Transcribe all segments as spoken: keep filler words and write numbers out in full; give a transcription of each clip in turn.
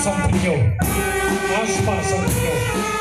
Song Pynïoh. Ash Pa Song Pynïoh.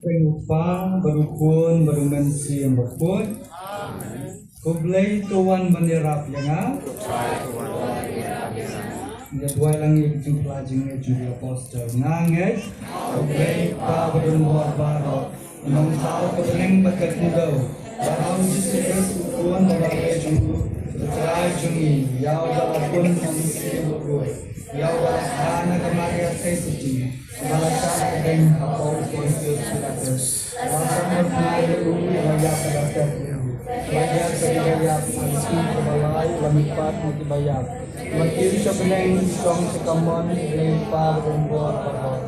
Khublei u Kpa bad u Khun bad u Mynsiem Bakhuid. Khublei to wan ban ïarap ïa nga. Nga duwai lang ïa ka jingphla jingngeit jong ki apostol. Nga ngeit. Khublei Kpa bad u Nongbuh baroh. Nongthaw ka bneng bad ka khyndew. Baroh Jisu Khrist u Khun ba la leh jong u Trai jong ngi. Ïa uba la pun na u Mynsiem Bakhuid. Ïa uba la kha na ka Maria Theisotti. Ba la shah kyrteng ha u Pontius Pilatus. La sah na u, la ïap, la tep. La ïap, la ïap, la tep, la ïap, la tep, la ïap. La kiew sha bneng, shong sha kamon U Blei Kpa ba don bor baroh.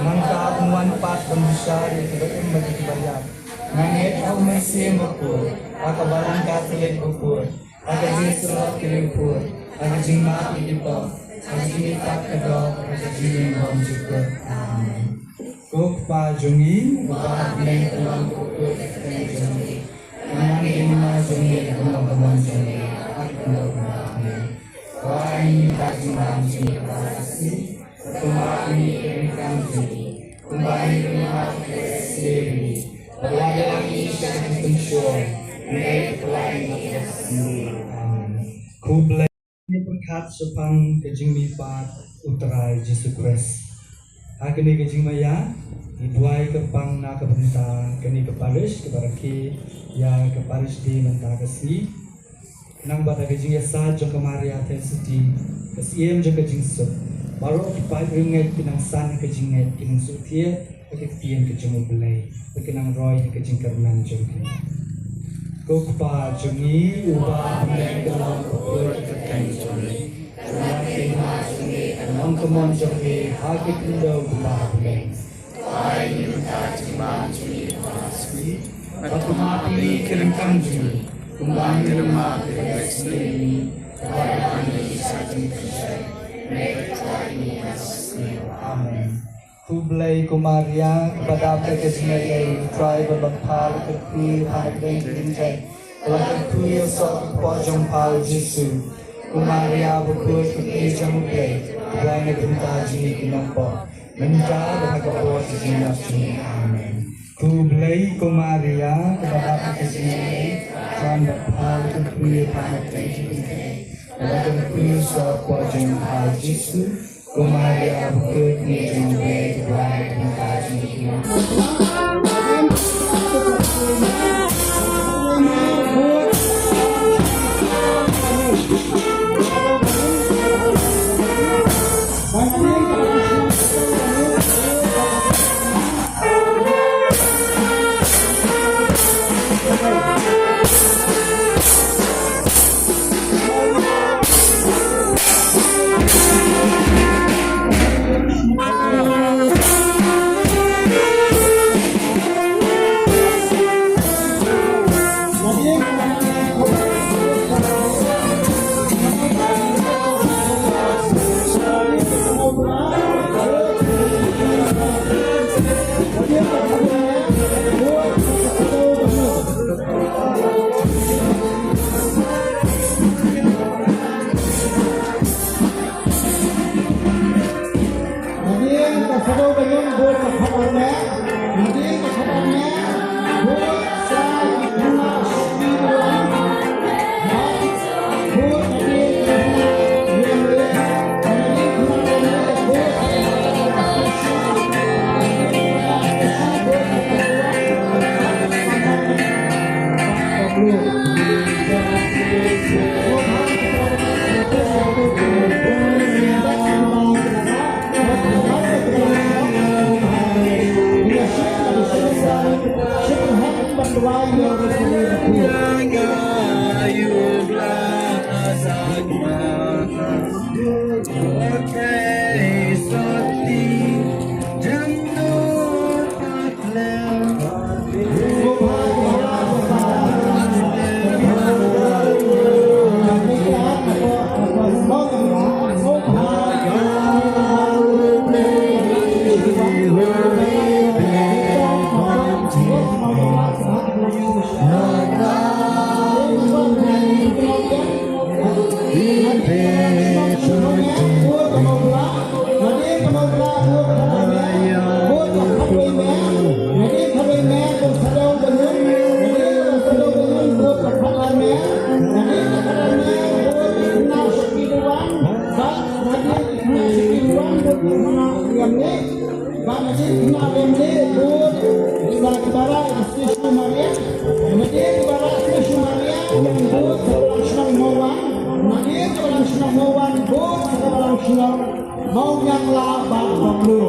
Nangta un wan pat ban bishar ïa kiba im bad ïa kiba ïap. Nga ngeit ha u Mynsiem Bakhuid, ha ka Balang Katholik bakhuid, ha ka jingsylloh ki riewkhuid, ha ka jingmap ïa ki pop, ha ka jingmihpat ka doh, ha ka jingim bymjukut. Amen. Ko Kpa jong ngi uba ha bneng, ka long ka kyrteng jong ngi. Ka nang ïa ka jingim jong ngi, ka long ka mon jong ngi ha ka khyndew ba ha bneng. Pynban ïa ka jingim jong ngi ha ka sngi. Kumba ngi ïa ka jingim jong ngi. Kumba ngi ïa ka jingim jong ngi. Bad wat ïa ngi sha ka jingpynshoi. Hynrei pynlait ngi na ka sngi. Amen. Khublei. Ngi pyrkhat shaphang ka jingmihpat U Trai Jisu Khrist. Ha kane ka jingmaya, ngi duwai kyrpang na ka bynta kane ka parish, kaba rakhe ïa ka parish day mynta ka sngi. Nang bad ha ka jingïasaid jong ka Maria Theisotti, ka Syiem jong ka jingsuk. Baroh ki paid riewngeit ki nang san ha ka jingngeit, ki nang sngewthuh ha ka ktien ka jong U Blei, bad ki nang roi ha ka jingkyrmen jong ki. Ko Kpa jong ngi uba ha bneng, ka long ka kyrteng jong ngi. Ka long ka hima jong ngi, ka long ka mon jong ngi ha ka khyndew kumba ha bneng. Pynban ïa ka jingim jong ngi ha ka sngi. Bad kumta ïa ngi ki ryngkang jong ngi, kumba ngi ryngkang ïa ki ryngkang jong ngi. Bad ïa ngi sha ka jingpynshoi. Hynrei pynlait ngi na ka sngi. Amen. Khublei ko Maria, kaba dap da ka jingïeit, U Trai uba long pha, la kyrkhu ïa pha na pdeng ki kynthei. La kyrkhu ïa u soh ka kpoh jong pha u Jisu. Ko Maria bakhuid, ka kmie jong U Blei, duwai na ka bynta jong ngi ki nongpop. Mynta bad ha ka por ka jingïap jong ngi. Amen. Ko Blei, ko Maria, kaba hap ka jingïap, wan bad pha ïa ka kmie bad ha ka kti jong ngi. Bad ha ka kti jong u kpa jong pha Jisu, ko Maria, bakhuid kmie jong U Blei, duwai ïa ngi ki kynja. Mawniang la bad Banglo.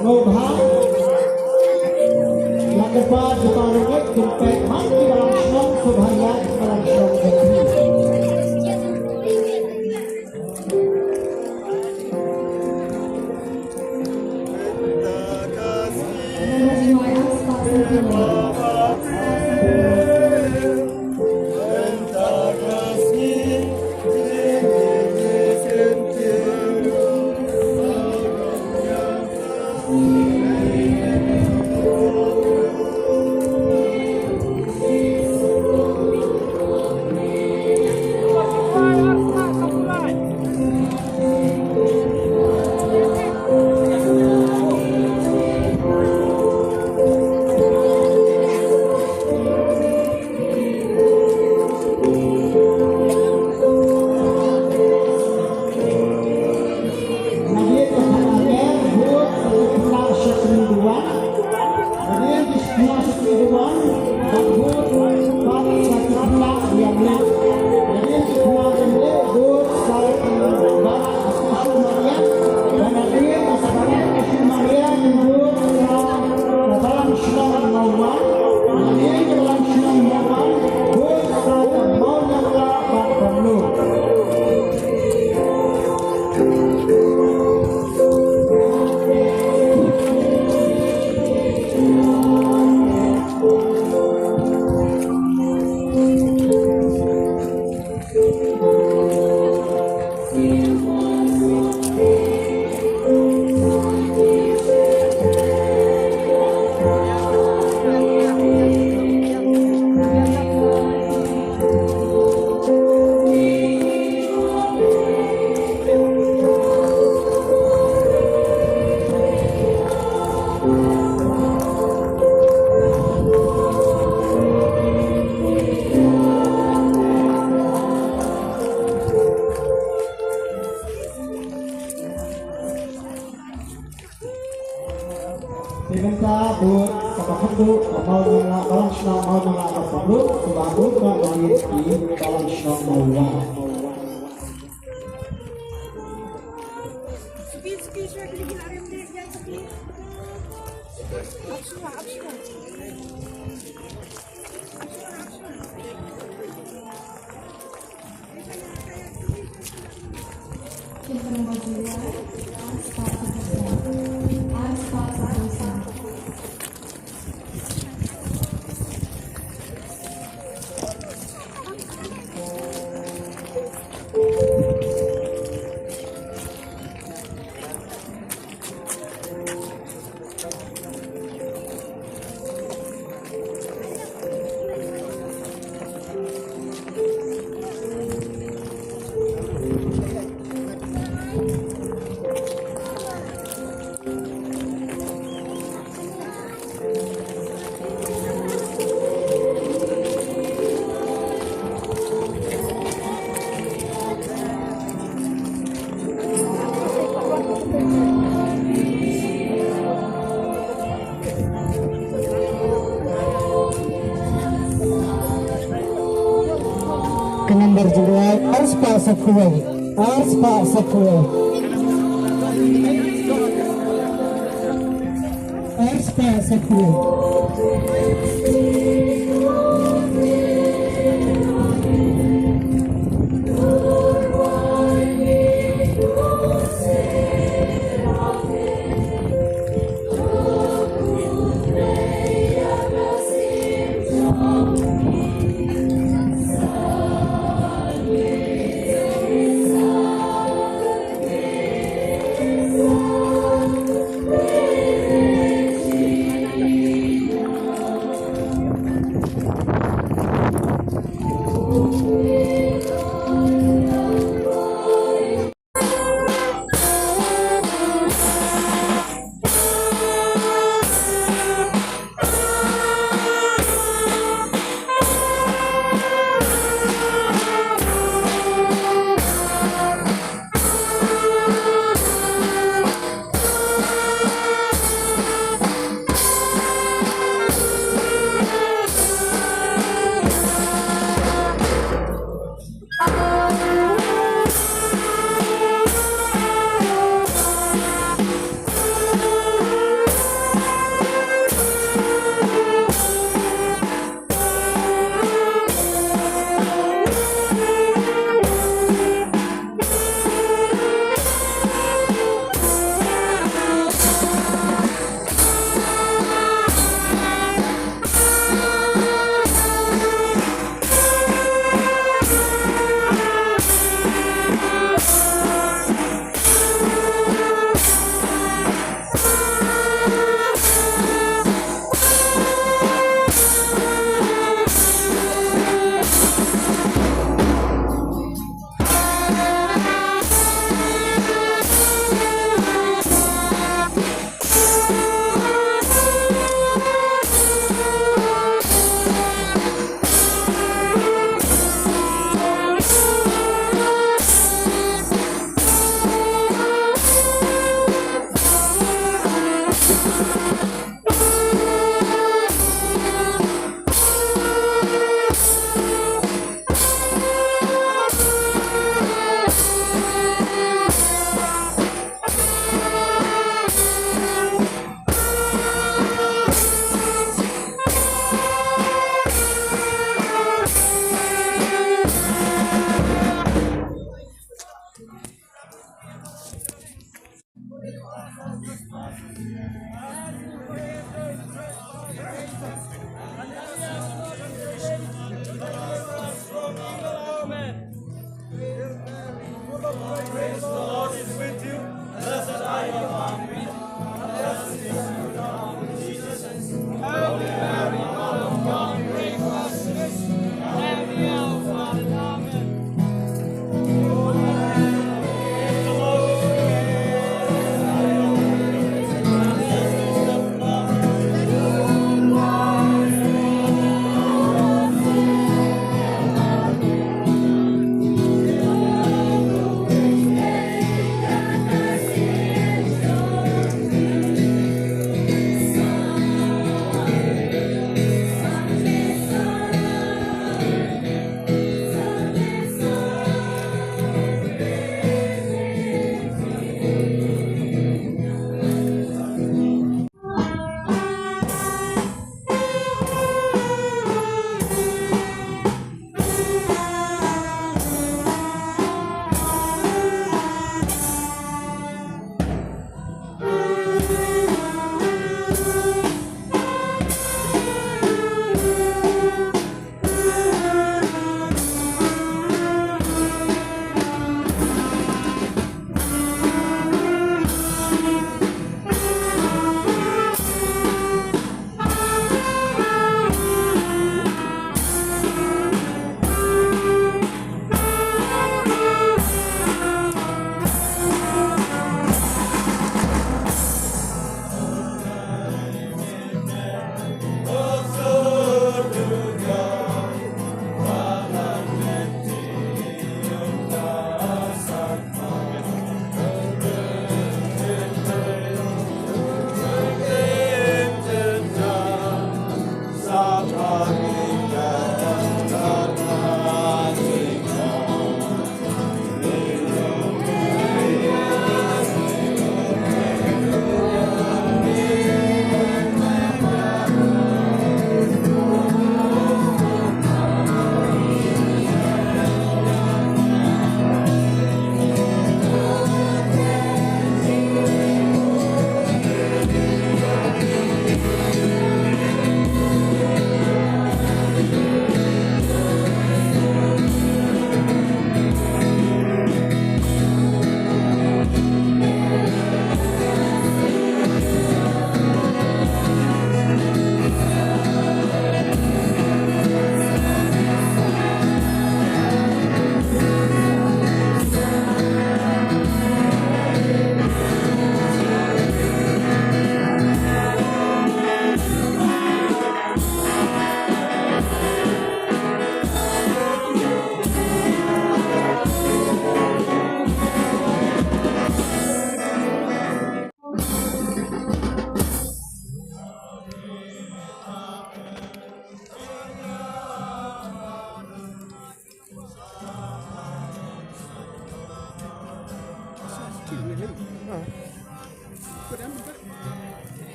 Sngewbha. La kyrpad ïa ki para ryngkat, kin peit man ki balang shnong, sngewbha ïa ki balang shnong. Bud kaba khatduh, ka Mawmawlah, Balang Shnong Mawmawlah kaba khatduh, kaba bud ka Mawmawlah, Balang Shnong Mawmawlah. Ka number jingduwai, ar spah san phew wei, ar spah san phew wei. Ar spah san phew wei. Praise the Lord is with you. Blessed are you among men. Blessed is the fruit of your womb, Jesus. Holy Mary, Mother of God, pray for us sinners, now and at the hour of our death. Amen.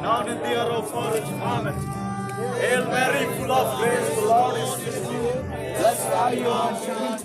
Now in the hour of our Amen. Hail Mary, full of grace, the Lord is with you. Blessed are you among women.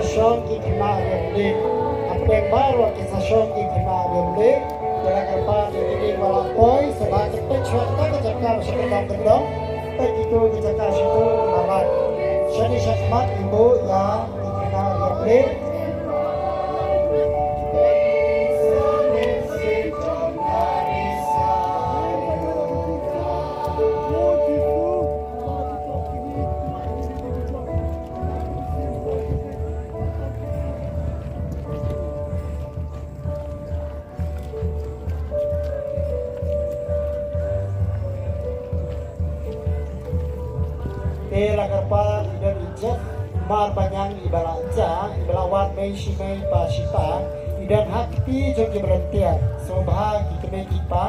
Shong ki khynnah riam lih. Hapdeng baroh ki sa shong ki khynnah riam lih. Ki la kyrpad ïa kine ba la poi, sngewbha peit shuwa kata ka jaka ba sha kyndong kyndong. Peit kito ki jaka shito ki la lait. Shane shakhmat ïa ki khynnah riam lih. Te la kyrpad i don i Jeff Marbaniang iba la jia, iba la wad mei shi mei pa shi pa, i don ha kti jong ki volunteer. Sngewbha ki kmie ki kpa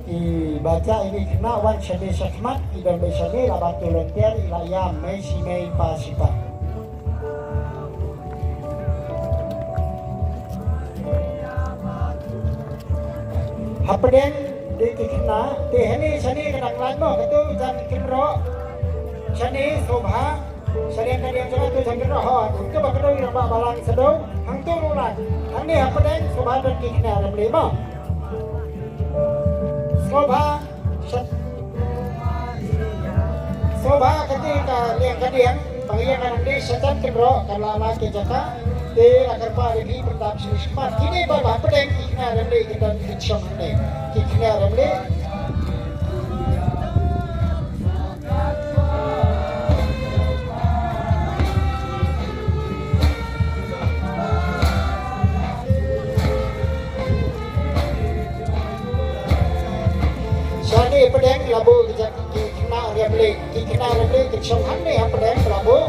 kiba jia ïa ki khynnah wan shane shakhmat, i don mei shane la bat volunteer, i la ïam mei shi mei pa shi pa. Hapdeng de ki khynnah, te hangne shane ka dang lait mo, kato jan kynroh. Shane sngewbha, shane ka dang jong kato jan kynroh ho, kato ba kato ïa ba balang sado, hangto ruh lait. Hangne hapdeng sngewbha don ki khynnah riam lih mo. Sngewbha, sha-, sngewbha kati ka liang ka diang, ba ïa ka nang dei sha jan kynroh, ka la lait ka jaka, te la kyrpad ïa phi pynban shi shi mat. Kine ba ba pdeng ki khynnah riam lih ki don ki shong hangne. Ki khynnah riam lih. Shane pdeng la buh ki jaka ki khynnah riam lih, ki khynnah riam lih ki shong hangne hapdeng la buh.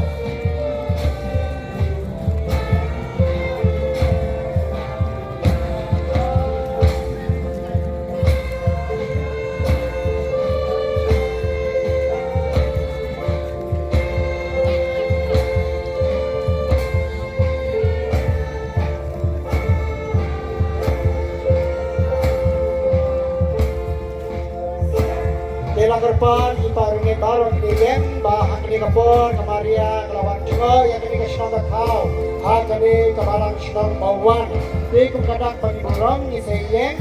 Te la kyrpad ïa ki paralok baroh kiba ïeng ba ha kane ka por ka Maria ka la wan jngoh ïa kane ka shnong ka thaw ha kane ka balang shnong Mawwan. Te kum ka dak ban burom ngi sa ïeng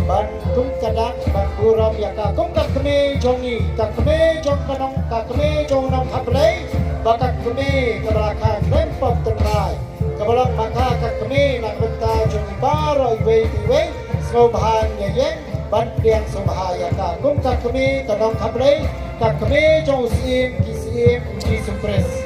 ban kum ka dak ban burom ïa ka kum ka kmie jong ngi, ka kmie jong ka nong, ka kmie jong u nongkha Blei, ba ka kmie kaba la kha khlem pop tynrai, kaba long ma ka ka kmie na ka bynta jong ngi baroh iwei pa iwei. Sngewbha ngi ïeng ban pdiang sngewbha ïa ka kum ka kmie ka nongkha Blei, ka kmie jong u Syiem ki syiem, u Jisu Khrist.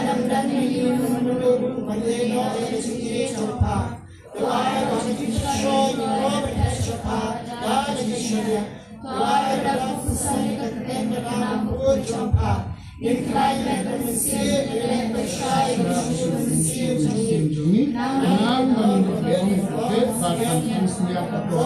Namdang ïa ngi mynta ruh ban ïeh noh ïa ka jingïeit jong pha. To ai ba ka jingshai jong pha ban heh sha pha da ka jingshaniah. To ai ba ka pynsan ïa ka kyrteng ka nam ka bor jong pha. Ngin khlaiñ ïa ka mynsiem, ngin leh pyrshah ïa ka mynsiem jong ngi. Nang ba ngin ïoh ïa ka jingïeit ba kan pynshai ïa ka bor.